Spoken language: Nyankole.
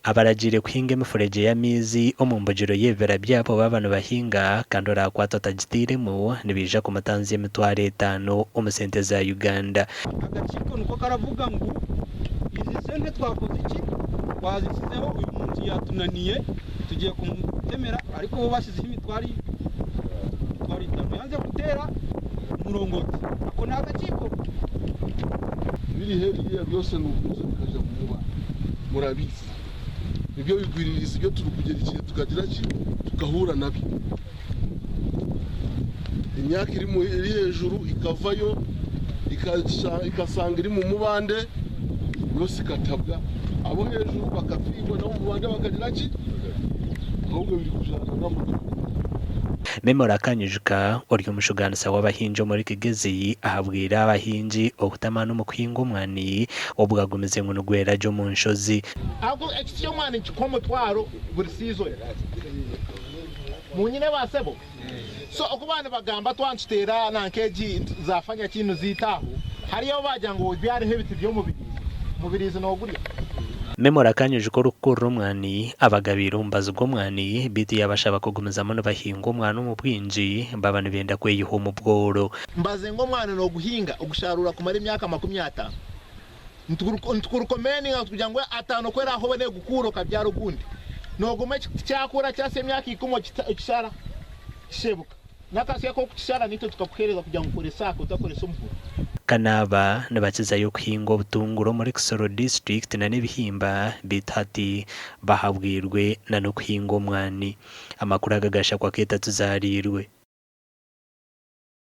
Abaragiire kuhinga emifuregye y'amaizi omu mbugiro y'ebibira byabo baaba nibahinga kandi oraakwatwa atagitairemu nibaija kumutanzya emitwaro etaano omu sente za Uganda. Akakiiko niko karavuga ngu izi sente twakoze ki, twazisizeho uyu muntu yatunaniye tugiye kumutemera ariko bo basizeho emitwaro etaano yanze kuteera omurongoti ako n'akakiiko. Ebiri heriya byose nobiguza bikaja mumubanda murabizi nibyo bigwiririzi byo turi kugira ikihe tukagira ki tukahura nabyo emyaka eri hejuru ikavayo ikasanga eri mumubande yose ikatabwa abo hejuru bakafiirwa nabo mubande bakagira ki ahubwo biri kujana n'amagara. Memory Akanyijuka ori omushugaanisa w'abahingi omuri Kigezi ahabwire abahingi okutamaana omu kuhinga omwani obwo agumize ngu nigwera gye omu nshozi. Ahabw'okuba ekiti ky'omwani nikikuha omutwaro buri siizoni. Munyine ba sebo? So oku baba nibagamba twaba nituteera nanka egi za fanya ki niziita aho, hariyo abu baagira ngu obyareho ebiti by'omubiriizi, omubiriizi noogurya? Memory Akanyijuka orikukurira omwani abagabiire omubazi gw'omwani beitu yaabashaba kugumizamu nibahinga omwani omu bwingi baaba nibenda kweyiha omu bworo. Mbaze ngu omwani nooguhinga ogusharuura kumara emyaka 50. Nitukurukomeninga kugira ngu ataano ku eraahobe neegukuura okabyara ogundi. Nooguma ekiti kyakura kyahitsya emyaka ikumi okishara kishebuka. N'akasyo ak'okukishara naitwe tukakuheereza kugira ngu okorese aka otakoresa omuhoro. Kanaaba nibakizayo kuhinga obutunguru omuri Kisoro disiturikiti na n'ebihimba beitu hati bahabwirwe na n'okuhinga omwani. Amakuru aga gashakwa Keeta Tuzaariirwe.